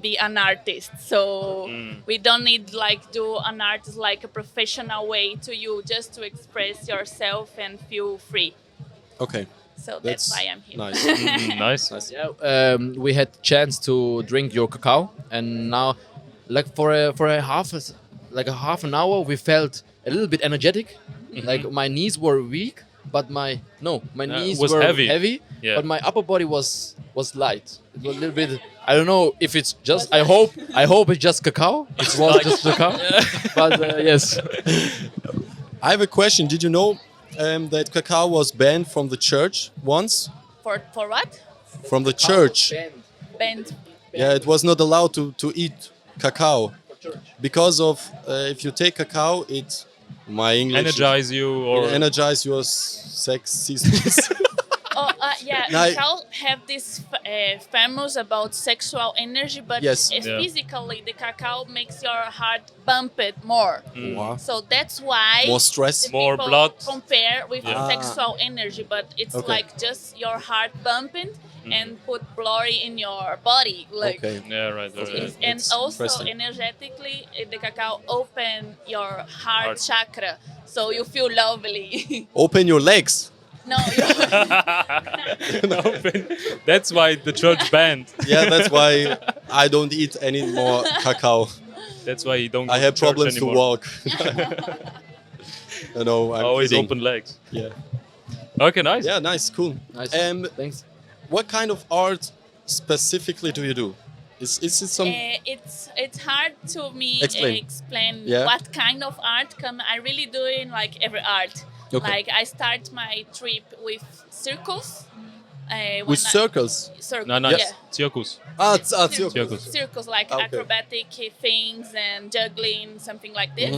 be an artist. So we don't need like do an art like a professional way to you, just to express yourself and feel free. Okay. So that's why I'm here. Nice. Nice. Yeah, we had chance to drink your cacao, and now, like for a half an hour, we felt a little bit energetic. Like my knees were weak, but my knees was were heavy. Yeah. but my upper body was light. It was a little bit. I don't know if it's just. I hope it's just cacao. It was just cacao. But yes. I have a question. Did you know that cacao was banned from the church once? For what? From the church. Band. Yeah, it was not allowed to eat cacao because of if you take cacao, it my English Energize you or energize your sex systems. Oh, yeah. No, Cacao have this famous about sexual energy, but Yes. Yeah. physically, the cacao makes your heart bump it more. Wow. So that's why More stress. the More people blood. compare with Yeah. sexual energy, but it's Okay. like just your heart bumping and put glory in your body. Like, Okay. yeah, right. And It's also interesting. energetically, the cacao open your heart Heart. chakra, so you feel lovely. Open your legs. No, you, That's why the church banned. Yeah, that's why I don't eat any more cacao. That's why you don't. Go I have to church problems anymore. to walk. No, I'm Always kidding. open legs. Yeah. Okay, nice. Yeah, nice, cool. Nice. Thanks. What kind of art specifically do you do? Is it some? it's hard to me Explain. explain Yeah. what kind of art I really doing like every art. Okay. Like I start my trip with circles. With circles? Circles. No, nice. Yeah. Circus. Circles. Circles. Circles like Okay. acrobatic things and juggling, something like this.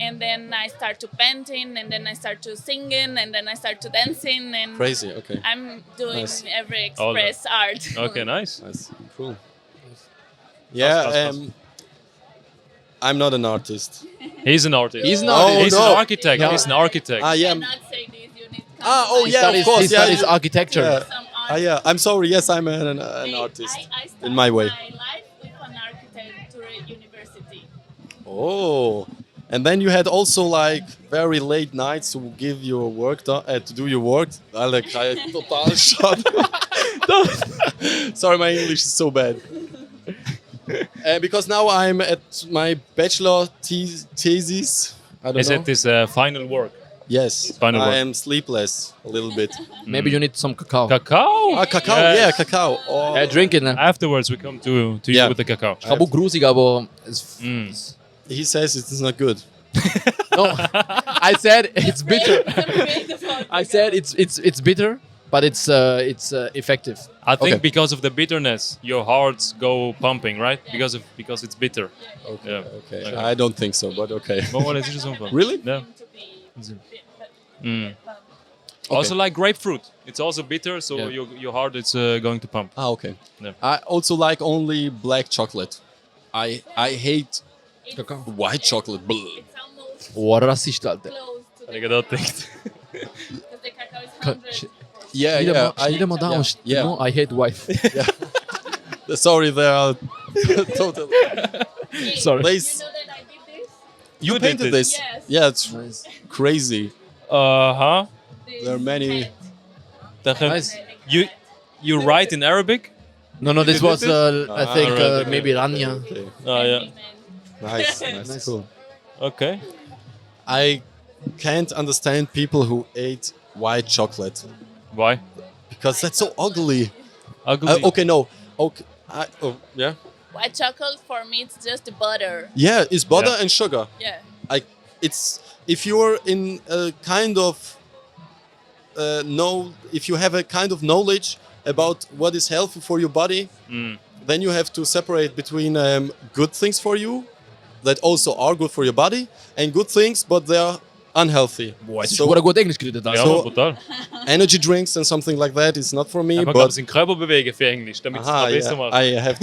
And then I start to painting, and then I start to singing, and then I start to dancing, and Crazy. Okay. I'm doing Nice. every All that. express art. Okay, nice. Nice. Cool. Yeah. Pass. I'm not an artist. He's an artist. He's an Oh, artist. He's no. an architect. Yeah. He's an architect. Ah, yeah. Cannot say this. You need to Oh, come yeah, find of course. He studies yeah. architecture. Yeah. some art. Ah, yeah. I'm sorry. Yes, I'm an artist. I started in my way. my life with an architecture university. Oh. And then you had also like very late nights to give your work to do your work. Alec, I total shot. Sorry, my English is so bad. Because now I'm at my bachelor thesis. I don't Is know. it his final work? Yes, Final I work. am sleepless a little bit. Maybe you need some cacao. Cacao? Cacao, Yes. yeah, cacao. Oh. Drink it. Ne? Afterwards we come to Yeah. you with the cacao. Ich habe auch grusig, aber He says it's not good. no. I said it's bitter. I said it's bitter, but it's effective. I think Okay. because of the bitterness, your hearts go pumping, right? Because it's bitter. Okay, Yeah. okay. I don't think so, but okay. Maar wat is er zo van? Really? Yeah. Also like grapefruit. It's also bitter, so Yeah. your heart is going to pump. Ah, okay. Yeah. I also like only black chocolate. I hate Cacao. white chocolate. Blah. It's almost Oh, Rassist, Alter. close to Heb ik dat denkt. because the cacao is 100. Yeah, Schnell mal da yeah, und yeah. no, I hate wife. Sorry, they are total. Sorry. They You know that I did this? You painted this. Yes. Yeah, it's Nice. crazy. Huh? This There are many- hat. Nice. You write in Arabic? No, this was I think right, okay. maybe Rania. Okay. Oh yeah. Nice, nice, Nice. cool. Okay. I can't understand people who ate white chocolate Why? because that's so ugly. Ugly. Okay, no. Okay, yeah. White chocolate for me it's just butter. Yeah, it's butter Yeah. and sugar. Yeah. It's if you're in a kind of if you have a kind of knowledge about what is healthy for your body, then you have to separate between good things for you that also are good for your body and good things but they are unhealthy. Ist So so gut Englisch geredet. Ja, Also. So- brutal. energy drinks and something like that is not for me. Man kann But seinen Körper bewegen für Englisch, damit es aha, noch besser yeah, macht. I have.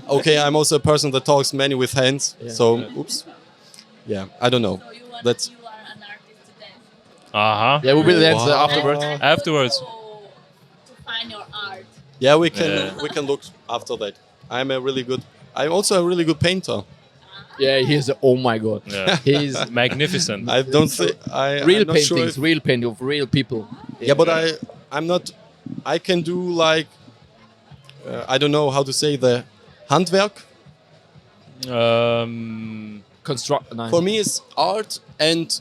Okay, I'm also a person that talks many with hands. So, oops. Yeah, I don't know. So you want That's you are an artist today. Aha. Yeah, we will dance Wow. afterwards. Afterwards. To find your art. yeah. We can Yeah. we can look after that. I'm also a really good painter. Yeah, he's oh my god. Yeah. He's Magnificent. I don't think real I'm not sure paintings, if- real painting of real people. yeah, but I'm not. I can do like I don't know how to say the Handwerk. Construct. Nein. For me, it's art and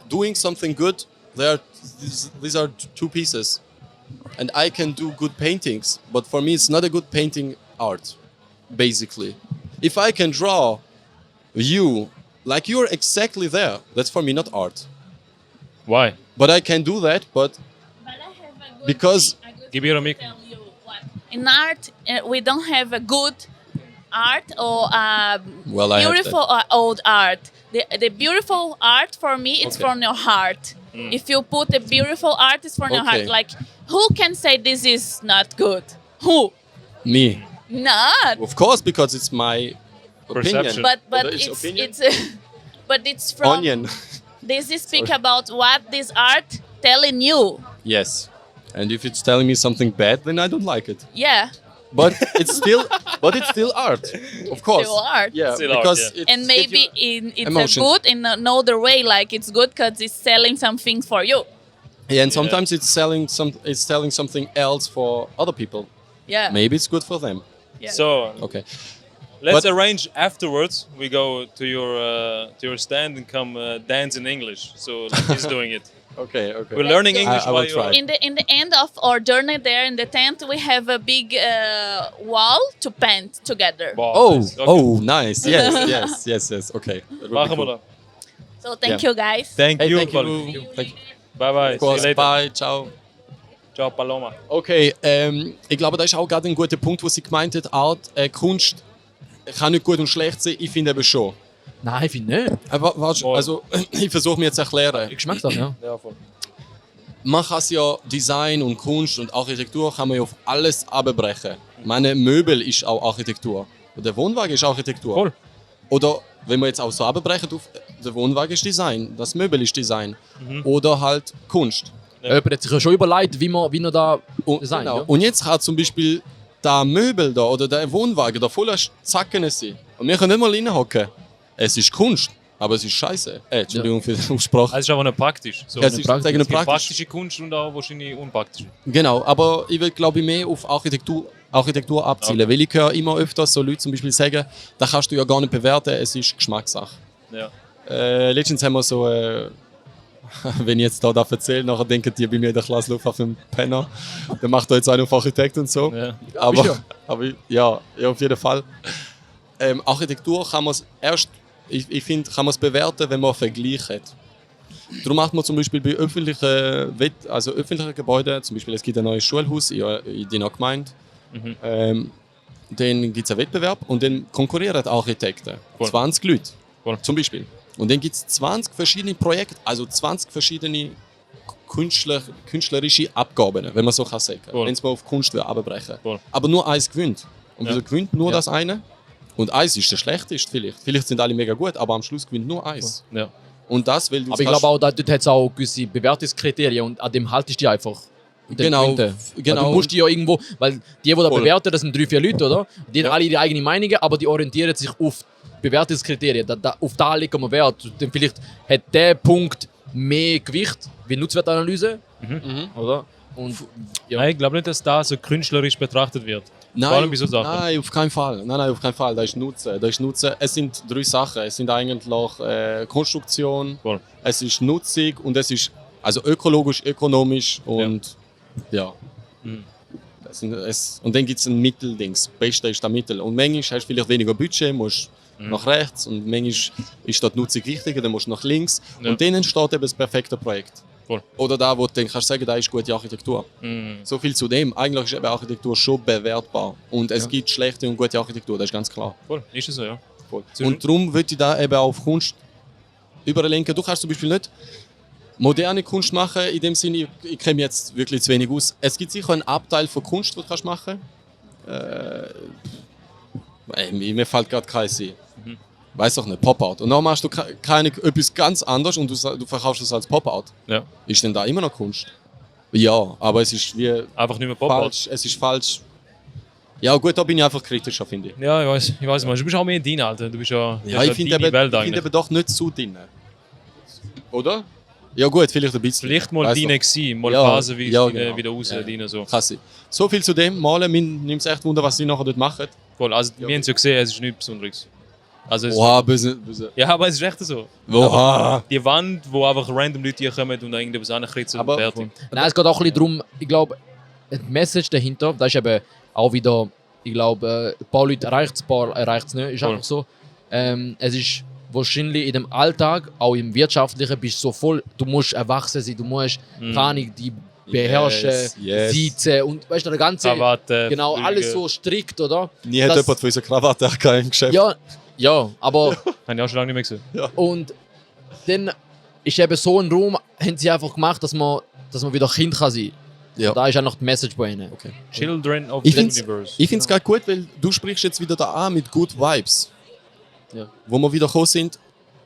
doing something good. These are two pieces, and I can do good paintings. But for me, it's not a good painting art. Basically, if I can draw you like you're exactly there, that's for me not art. Why? But I can do that. But But I have a good Because- thing, a good Give me a thing mic. to tell you what. In art, we don't have a good art or Well, I have beautiful old art. The beautiful art for me it's Okay. from your heart. If you put a beautiful art, it's from your heart. Okay. Like, who can say this is not good? Who? me, Not. of course, because it's my opinion. Perception. But Or it's opinion? but it's from Onion. this is speak about what this art telling you. Yes, and if it's telling me something bad, then I don't like it. Yeah. But it's still art, of course. Still art. Yeah, Still art, because yeah. it's And maybe it's a emotion. good in another way, like it's good because it's selling some things for you. yeah, and sometimes it's telling something else for other people. Yeah. Maybe it's good for them. Yeah. So Okay. let's But- arrange afterwards. We go to your stand and come dance in English. So like he's doing it. Okay. We're learning English I will while you're. try. in the end of our journey there in the tent, we have a big wall to paint together. Wow, Oh, nice. Okay. oh, nice. Yes. Okay. That would be Machen wir cool. das. So thank Yeah. you guys. Thank Hey, you. thank Paul. you. Thank you. Bye bye. Of course. See you later. Bye. Ciao. Ciao Paloma. Okay, ich glaube, das ist auch gerade ein guter Punkt, wo sie gemeint hat, Art, Kunst kann nicht gut und schlecht sein. Ich finde eben schon. Nein, ich finde nicht. Warte, also ich versuche mir jetzt zu erklären. Geschmackssache, ja. Ja, voll. Man kann es ja Design und Kunst und Architektur kann man ja auf alles abbrechen. Meine Möbel ist auch Architektur. Und der Wohnwagen ist Architektur. Voll. Oder wenn wir jetzt auch so abbrechen, der Wohnwagen ist Design, das Möbel ist Design. Oder halt Kunst. Jemand hat sich ja schon überlegt, wie er da designt. Genau. Ja? Und jetzt kann zum Beispiel der Möbel da oder der Wohnwagen da voller Zacken sein. Und wir können nicht mal reinhocken. Es ist Kunst, aber es ist scheiße. Entschuldigung für die Aussprache. Also es ist aber nicht praktisch. So. Ja, es ist praktisch. sagen, Es gibt praktisch. praktische Kunst und auch wahrscheinlich unpraktische. Genau, aber ich will glaube ich mehr auf Architektur Architektur abzielen. Okay. Weil ich höre immer öfters so Leute zum Beispiel sagen, das kannst du ja gar nicht bewerten, es ist Geschmackssache. Ja. Letztens haben wir so, wenn ich jetzt da erzähle, nachher denken die bei mir in der Klasse Luft auf dem Penner. Der macht da jetzt einen auf Architekt und so. Ja. Aber ja, auf jeden Fall. Architektur kann man erst, ich finde, kann man es bewerten, wenn man einen Vergleich hat. Darum macht man zum Beispiel bei öffentlichen Gebäuden, zum Beispiel es gibt ein neues Schulhaus in deiner Gemeinde, dann gibt es einen Wettbewerb und dann konkurrieren Architekten. Cool. 20 Leute Cool. zum Beispiel. Und dann gibt es 20 verschiedene Projekte, also 20 verschiedene künstlerische Abgaben, wenn man so kann sagen. Cool. Wenn es mal auf Kunst abbrechen. Cool. Aber nur eins gewinnt. Und Ja. wieso gewinnt nur Ja. das eine? Und eins ist der schlechteste vielleicht. Vielleicht sind alle mega gut, aber am Schluss gewinnt nur eins. Ja. Und das, weil du Aber ich glaube auch, dort hat es auch gewisse Bewertungskriterien und an dem haltest du dich einfach. Und dann Genau, gewinnt er. genau. Weil du musst die ja irgendwo, weil die da Voll. bewerten, das sind 3-4 Leute, oder? Die haben Ja. alle ihre eigenen Meinungen, aber die orientieren sich auf Bewertungskriterien. Auf da legen wir Wert. Dann vielleicht hat der Punkt mehr Gewicht wie Nutzwertanalyse, oder? Und ja. Nein, ich glaube nicht, dass das so künstlerisch betrachtet wird. Vor allem bei so Sachen. Nein, auf keinen Fall. Nein, auf keinen Fall. Das ist Nutzen. Es sind 3 Sachen. Es sind eigentlich Konstruktion, Voll. es ist Nutzung und es ist also ökologisch, ökonomisch und ja. Und dann gibt es ein Mitteldings. Das Beste ist das Mittel. Und manchmal hast du vielleicht weniger Budget, musst nach rechts und manchmal ist dort die Nutzung wichtiger, dann musst du nach links. Ja. Und dann entsteht eben das perfekte Projekt. Voll. Oder da, wo du dann kannst sagen, da ist gute Architektur. So viel zu dem. Eigentlich ist eben Architektur schon bewertbar. Und es gibt schlechte und gute Architektur, das ist ganz klar. Voll, ist es so, ja. Voll. Und darum würde ich da eben auf Kunst überlenken. Du kannst zum Beispiel nicht moderne Kunst machen, in dem Sinne, ich kenne mich jetzt wirklich zu wenig aus. Es gibt sicher einen Abteil von Kunst, den du kannst machen kannst. Mir fällt gerade kein ein. Weiß doch nicht, Pop-Art. Und dann machst du etwas ganz anderes und du verkaufst es als Pop-Art. Ja. Ist denn da immer noch Kunst? Ja, aber es ist wie Einfach nicht mehr Pop-Art. falsch. Es ist falsch. Ja gut, da bin ich einfach kritischer, finde ich. Ja, ich weiß mal. Du bist auch mehr in dein Alter. Du bist ja, Ja, ich finde deine Welt eben, eigentlich. doch nicht zu drin. Oder? Ja gut, vielleicht ein bisschen. Vielleicht mal Weiss deine doch. gewesen, mal Ja, phasenweise ja, genau. wieder raus, Ja. deine so. Kann sein. So viel zu dem. Malen, mir nimmt es echt Wunder, was sie nachher dort machen. Voll, also wir haben es ja gesehen, es ist nichts Besonderes. Also es Oha, böse. ja, aber es ist echt so. Oha. Die Wand, wo einfach random Leute hier kommen und da irgendetwas ankritzen und Aber- fertig. Nein, es geht auch ein bisschen darum, ich glaube, die Message dahinter, das ist eben auch wieder, ich glaube, ein paar Leute erreicht es, ein paar erreicht es nicht, ist Voll. einfach so. Es ist wahrscheinlich in dem Alltag, auch im Wirtschaftlichen, bist du so voll, du musst erwachsen sein, du musst, keine Ahnung, die beherrschen, Yes. sitzen und weißt du, der ganze, Krawatte, genau, Flüge. alles so strikt, oder? Nie hat Das- jemand von unserer Krawatte auch im Geschäft. Ja, aber Habe ich auch schon lange nicht mehr gesehen. und dann ist eben so ein Raum, haben sie einfach gemacht, dass man wieder Kind kann sein kann. Ja. Da ist auch noch die Message bei ihnen. Okay. Children of Ich the find's- Universe. Ich finde es gerade gut, weil du sprichst jetzt wieder da an mit Good Vibes. Ja. Wo wir wieder gekommen sind,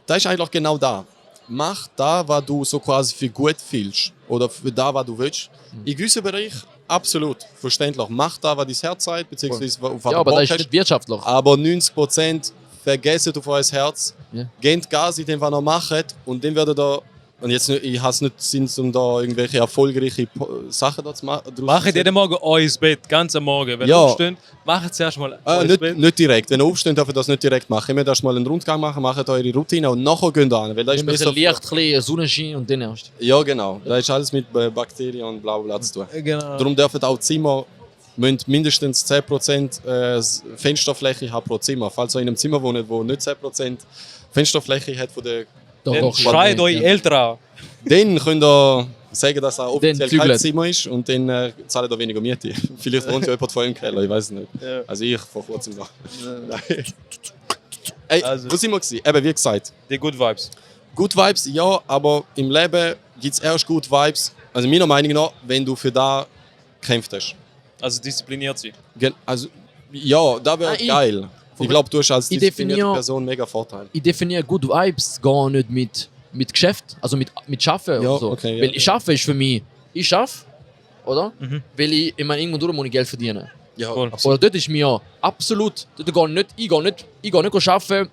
da ist eigentlich genau da. Mach da, was du so quasi für gut fühlst. Oder für da, was du willst. In gewissen Bereichen absolut verständlich. Mach da, was dein Herz sagt, beziehungsweise auf was Ja, du aber Bock das ist hast. nicht wirtschaftlich. Aber 90% vergessen auf euer Herz. Ja. Gebt Gas in dem, was ihr macht. Und dann werdet ihr. Und jetzt nicht, ich habe es nicht Sinn, um da irgendwelche erfolgreiche Sachen da zu machen. Macht jeden Morgen euer Bett, ganz am Morgen. Wenn Ja. ihr aufsteht, macht zuerst mal euer Nicht, Bett. nicht direkt. Wenn ihr aufsteht, dürft ihr das nicht direkt machen. Ihr müsst erst mal einen Rundgang machen, macht eure Routine und nachher geht ihr an. Weil das ist Ein bisschen besser. Licht, ein bisschen Sonnenschein und dann erst. Ja, genau. Da ist alles mit Bakterien und bla bla zu tun. Genau. Darum dürfen auch Zimmer müssen mindestens 10% Fensterfläche haben pro Zimmer. Falls ihr in einem Zimmer wohnt, wo nicht 10% Fensterfläche hat von der. Doch, Dann doch, schreit ja. euch Eltern an. Dann könnt ihr sagen, dass er offiziell kein zügelt. Zimmer ist und dann zahlt ihr weniger Miete. Vielleicht wohnt ja jemand vor im Keller, ich weiß es nicht. Ja. Also ich vor kurzem noch. Nein. Ey, Also- wo sind wir gewesen? Eben, wie gesagt, Die Good Vibes. Good Vibes, ja, aber im Leben gibt es erst Good Vibes, also meiner Meinung nach, wenn du für da gekämpft hast. Also diszipliniert sein. Also, ja, das wäre Ah, geil. Ich glaube, du hast als ich disziplinierte definiere- Person mega Vorteil. Ich definiere Good Vibes gar nicht mit Geschäft, also mit Schaffen Ja, oder so. okay, ja. Weil ich schaffe ist für mich, ich schaffe, oder? Mhm. Weil ich meine, irgendwo durch muss ich Geld verdienen. Ja, Voll. Oder dort ist mir absolut, dort gehe ich gehe nicht arbeiten.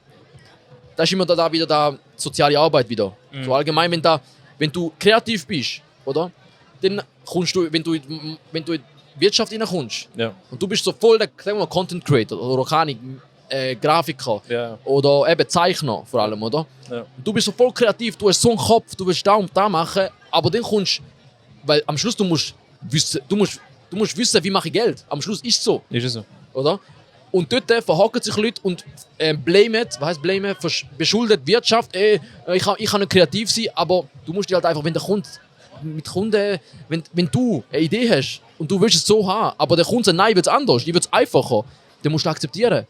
Da ist immer da wieder da soziale Arbeit wieder. So allgemein, wenn du kreativ bist, oder? Dann kommst du, wenn du Wirtschaft reinkommst Ja. und du bist so voll der, sagen wir mal, Content Creator oder keine Grafiker Ja. oder eben Zeichner vor allem, oder? Ja. Du bist so voll kreativ, du hast so einen Kopf, du willst da und da machen, aber dann kommst, weil am Schluss du musst wissen, wie mache ich Geld. Am Schluss ist es so, Ist es so? oder? Und dort verhaken sich Leute und beschuldet die Wirtschaft, ich kann nicht kreativ sein, aber du musst dir halt einfach, wenn der Kunde mit Kunden, wenn du eine Idee hast und du willst es so haben, aber der Kunde sagt, nein, ich will es anders, ich will es einfacher, dann musst du akzeptieren.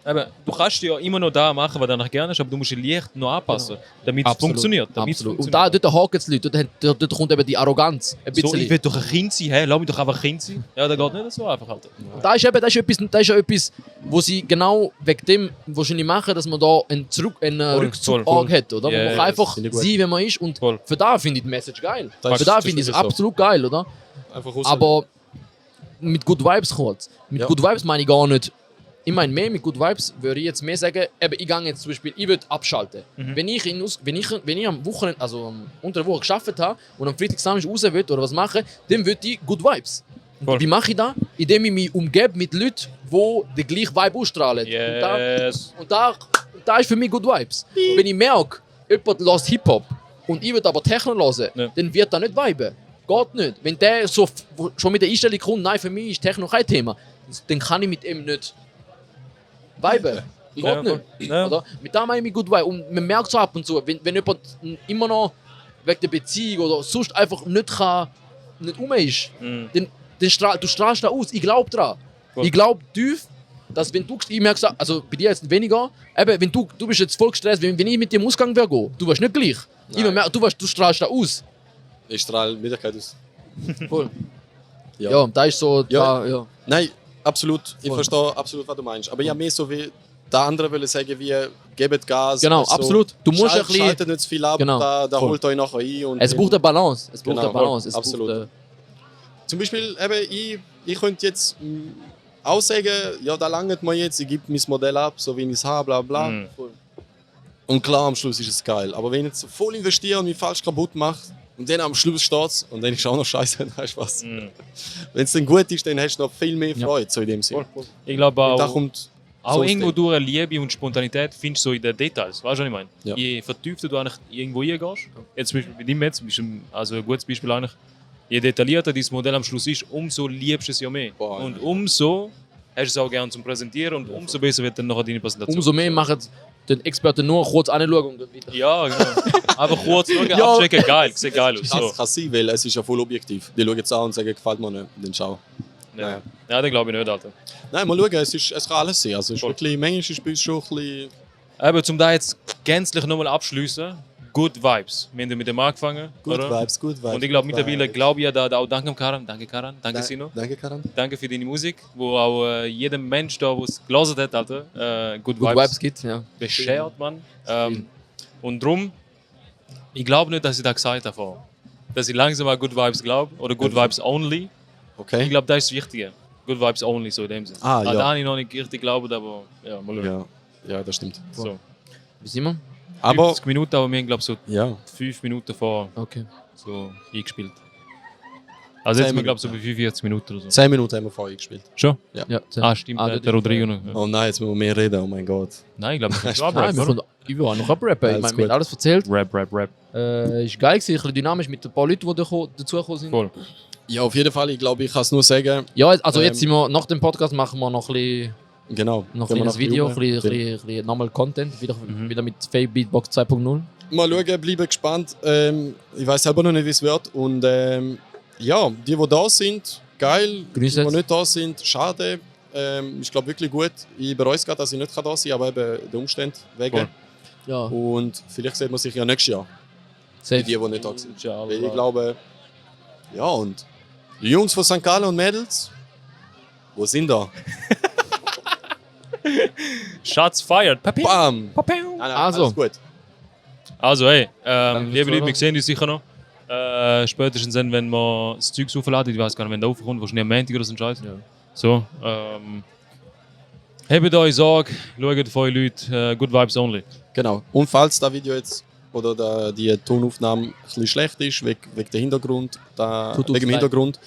Aber du kannst ja immer noch da machen, was du nachher gerne hast, aber du musst dich leicht noch anpassen, damit es Absolut. funktioniert. Damit es Absolut. Und funktioniert. dort haken die Leute, dort kommt eben die Arroganz ein So, bisschen. ich will doch ein Kind sein, hey, lass mich doch einfach ein Kind sein. Ja, das geht nicht so einfach halt. Und das ist ja etwas, wo sie genau wegen dem wahrscheinlich machen, dass man da einen Rückzug hat, oder? Yeah, Man kann einfach finde ich gut. sein, wenn man ist. Und Voll. für da finde ich die Message geil. Das Für da ist finde ich es wirklich so. absolut geil, oder? Einfach raus. Aber mit Good Vibes kurz. Mit Ja. Good Vibes meine ich gar nicht. Ich meine mehr mit Good Vibes würde ich jetzt mehr sagen, eben, ich gehe jetzt zum Beispiel, ich würde abschalten. Wenn ich am Wochenende, also unter der Woche gearbeitet habe und am Freitag Samstag raus will oder was machen, dann würde ich Good Vibes. Voll. Wie mache ich das? Indem ich mich umgebe mit Leuten, die den gleichen Vibe ausstrahlen. Yes. Und da ist für mich Good Vibes. Und wenn ich merke, jemand hört Hip-Hop und ich will aber Techno hören, Ja. dann wird das nicht viben. Geht nicht. Wenn der so schon mit der Einstellung kommt, nein, für mich ist Techno kein Thema, dann kann ich mit ihm nicht viben. Geht Ja, nicht. ja. Oder? Mit dem meine ich mit Good Vibe. Und man merkt so ab und zu, wenn jemand immer noch wegen der Beziehung oder sonst einfach nicht um ist, Mhm. dann du strahlst da aus. Ich glaube dran. Voll. Ich glaube tief, dass wenn ich merke, also bei dir jetzt weniger, eben, wenn du bist jetzt voll gestresst, wenn ich mit dir im Ausgang wäre, du wärst nicht gleich. Ich Nein. merke, du strahlst da aus. Ich strahle Müdigkeit aus. Voll. Ja. Ja, da ist so, Ja. ja. Nein, absolut. Ich Voll. verstehe absolut, was du meinst. Aber ich habe mehr so wie der andere will sagen, wie gebt Gas. Genau, also, absolut. Du musst ein bisschen, schaltet nicht zu viel ab, Genau. da Voll. holt euch nachher ein. Und es braucht eine Balance. Es braucht Genau, eine Balance. Es absolut. braucht, Zum Beispiel, eben, ich könnte jetzt auch sagen, ja, da langt mir jetzt, ich gebe mein Modell ab, so wie ich es habe, bla bla. Mhm. Und klar, am Schluss ist es geil. Aber wenn ich jetzt so voll investiere und mich falsch kaputt mache, und dann am Schluss steht es, und dann ist es auch noch scheiße, dann hast du was. Mhm. Wenn es dann gut ist, dann hast du noch viel mehr Ja. Freude, so in dem Sinne. Ich glaube Und da auch, kommt auch so irgendwo das durch Liebe und Spontanität findest du so in den Details. Weißt du, was ich meine? Ja. Je vertiefter du eigentlich irgendwo hingehst, jetzt zum Beispiel bei dem jetzt, bist du also ein gutes Beispiel eigentlich, je detaillierter dieses Modell am Schluss ist, umso liebst du es ja mehr. Boah, Und umso hast du es auch gerne zum Präsentieren und umso besser wird dann nachher deine Präsentation. umso mehr machen den Experten nur kurz anschauen und dann wieder. Ja, genau. Einfach kurz schauen, Ja. abchecken, geil, sieht geil aus. Das So. kann sein, weil es ist ja voll objektiv. Die schauen jetzt an und sagen, gefällt mir nicht, dann schau. Ja, ja das glaube ich nicht, Alter. Nein, mal schauen, es kann alles sein. Also, es ist Voll. wirklich, manchmal ist es bei uns schon ein bisschen... Aber zum da jetzt gänzlich nochmal abschließen, Good Vibes. Wir haben mit dem angefangen, Good oder? Vibes, good vibes. Und ich glaube good mittlerweile, vibes. glaube ich da auch danke Karan, danke Sino, Danke, Karan. danke für deine Musik, wo auch jedem Mensch da, der es gelesen hat, Alter, Good Good Vibes Vibes gibt, ja. beschert, man. Und drum, ich glaube nicht, dass ich das gesagt habe vorher. Dass ich langsam an Good Vibes glaube, oder Good Vibes Only. Okay. Ich glaube, das ist das Wichtige. Good Vibes Only, so in dem Sinne. Ah, ja. Da habe ich noch nicht richtig geglaubt, aber ja, mal schauen. Ja, das stimmt. So. Wie sind wir? Aber, 50 Minuten, aber wir haben, glaube ich, so ja. 5 Minuten vor Okay. so eingespielt. Also jetzt 10 sind wir, glaube ich, so bei Minuten. 45 Minuten oder so. 10 Minuten haben wir vorher gespielt. Schon? Ja, Ah, stimmt, das der ist- Rodrigo noch. Ja. Oh nein, jetzt müssen wir mehr reden, oh mein Gott. Nein, ich glaube, das ist Nein, Rap, wir oder? können überall noch abrappen. Ich Alles meine, wir haben gut. alles erzählt. Rap. Ist geil gewesen, ein bisschen dynamisch mit ein paar Leuten, die dazugekommen sind. Voll. Ja, auf jeden Fall, ich glaube, ich kann es nur sagen. Ja, also jetzt Ähm, sind wir, nach dem Podcast machen wir noch ein bisschen, Genau. noch Gehen wir ein nach Video, ein Jubel. bisschen nochmal Content, wieder mit Fake Beatbox 2.0. Mal schauen, bleiben gespannt. Ich weiß selber noch nicht, wie es wird. Und ja, die da sind, geil. Grüß Die jetzt. nicht da sind, schade. Ich glaube wirklich gut. Ich bereue es gerade, dass ich nicht da sein kann, aber eben den Umständen wegen. Voll. Ja, Und vielleicht sieht man sich ja nächstes Jahr, safe. die nicht da sind. Ja, Weil ich glaube, ja, und die Jungs von St. Gallen und Mädels, wo sind da? Shots fired. Papi. Bam! Papi. Nein, Also. alles gut. Also, hey, fürs liebe Leute, Zuhören. wir sehen uns sicher noch. Spätestens dann, wenn wir das Zeug aufladen, ich weiß gar nicht, wenn der aufkommt, wahrscheinlich am Montag oder so ein Scheiß. Ja. So, habt euch Sorge, schaut auf eure Leute, Good Vibes Only. Genau. Und falls das Video jetzt oder die Tonaufnahme ein bisschen schlecht ist, wegen dem Hintergrund, Tut uns wegen dem leid. Hintergrund,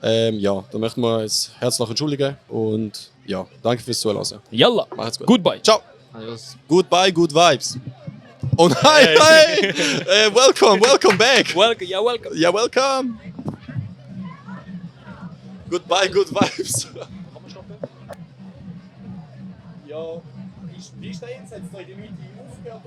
Ja, da möchten wir uns herzlich entschuldigen und ja, danke fürs Zuhören. Yalla. Macht's gut. Goodbye. Ciao. Adios. Goodbye, good vibes. Und hi, hi. Welcome back. Welcome. Ja, welcome. Ja, welcome. Goodbye, good vibes. Ja, wie ist der jetzt? Jetzt da in der Mitte aufgehört?